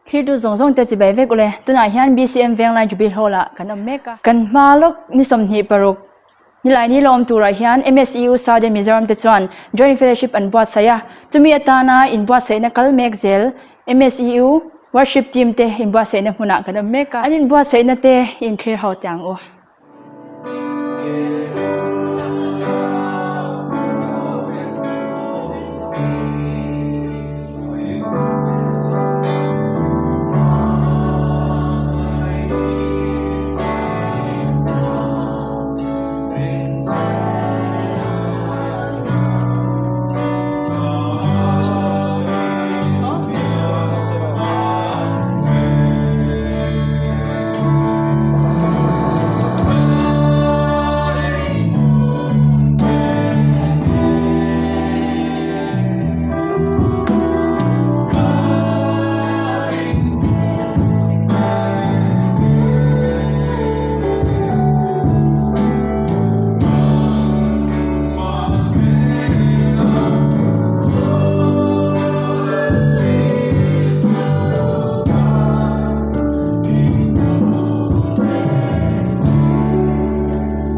Thirtu zawng zawng te chibai vek ule. Tunah hian BCM Venglai Jubilee Hall ah kan awm mek a. Kan hma lawk ni 26 Nilaini lawm turah hian MSU Southern Mizoram te chuan Joint Fellowship an buatsaih a. Chumi atana inbuatsaihna kal mek zel MSU Worship Team te inbuatsaihna hmunah kan awm mek a. An inbuatsaihna te inthlir ho teh ang u.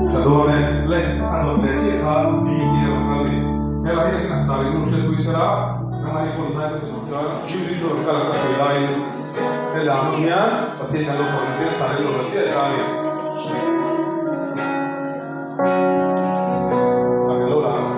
Ka dawn e, le a dawt leh chiah kha BK a rawn kal ni. Helai hi a sa ringlo hriatpui sela, nangmah i phone zai ka tum ang chuan music chu rawn kal ang ka sawi laiin helai ang hian Pathian kan lo phone ang sa ringlo la chiah ta a ni. Sa ringlo la ang.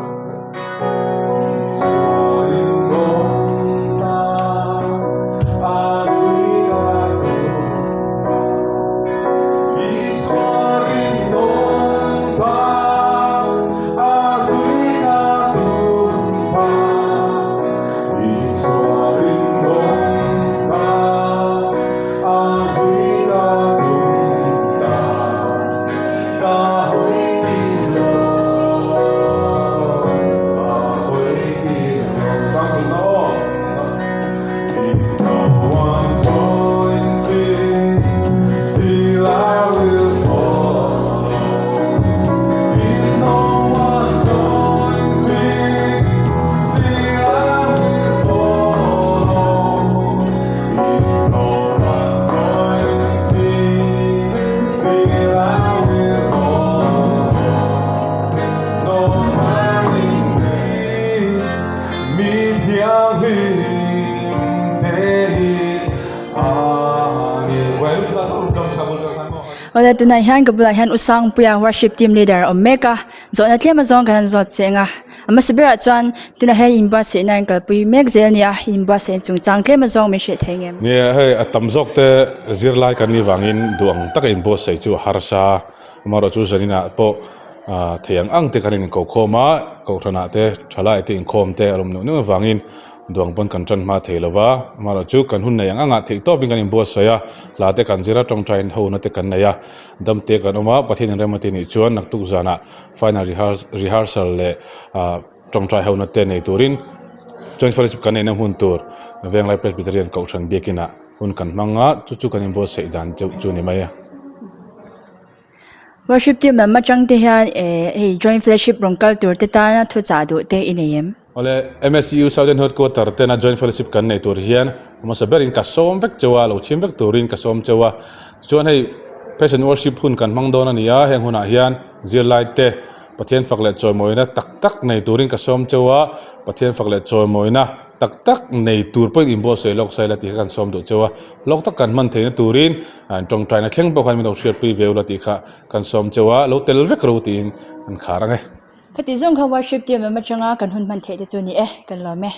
Awle tunah hian ka bulah hian u Sangpuia worship team leader a awm mek a zawhna tlem azawng kan han zawt che ang a a hmasa berah chuan tunah hian inbuatsaihna in kalpui mek zel a ni a inbuatsaihna chungchang tlem azawng min hrilh thei ngem. Nia hei a tam zawk te zirlai kan nih vangin duh ang taka inbuatsaih chu a harsa amaherawhchu zaninah pawh ah thei ang ang te kan inko khawm a kohhranah te thalai te inkhawm te a awm neuh neuh avangin duang pawn kan tan hma thei lo va amaherawhchu kan hun nei ang angah theih tawpin kan inbuatsaih a hla te kan zir a tawngtain ho na te kan nei a dam te kan awm a Pathian inrem a tih nih chuan naktuk zanah final rehearsal leh ah tawngtai ho na te nei turin joint fellowship kan neihna hmun tur Venglai Presbyterian Kohhran biakinah hun kan hmang a chu chu kan inbuatsaih dan deuh chu a ni mai a. Worship team lam atang te hian eh hei joint fellowship rawn kal tur te tana thuchah duh te i nei em? Awle, MSU Southern Headquarter tena joint fellowship kan nei tur hian hmasa berin ka sawm vek cheu a, lo chhim vek turin ka sawm cheu a. Tichuan hei Praise and Worship hun kan hmang dawn a ni a, heng hunah hian zirlai te Pathian fak leh chawimawina tak tak nei turin ka sawm cheu a, Pathian fak leh chawimawina tak tak nei tur pawhin inbuatsaih lawk saila tih kha kan sawm duh cheu a, lawk tak kan hman theihna turin An tawngtaina thleng pawh khan min lo hriatpui ve ula tih kha kan sawm cheu a, lo tel vek ro tiin an khar ang e. Khati zawng kha worship team lam atanga kan hun hman theih te chu ni e, kan lawm e.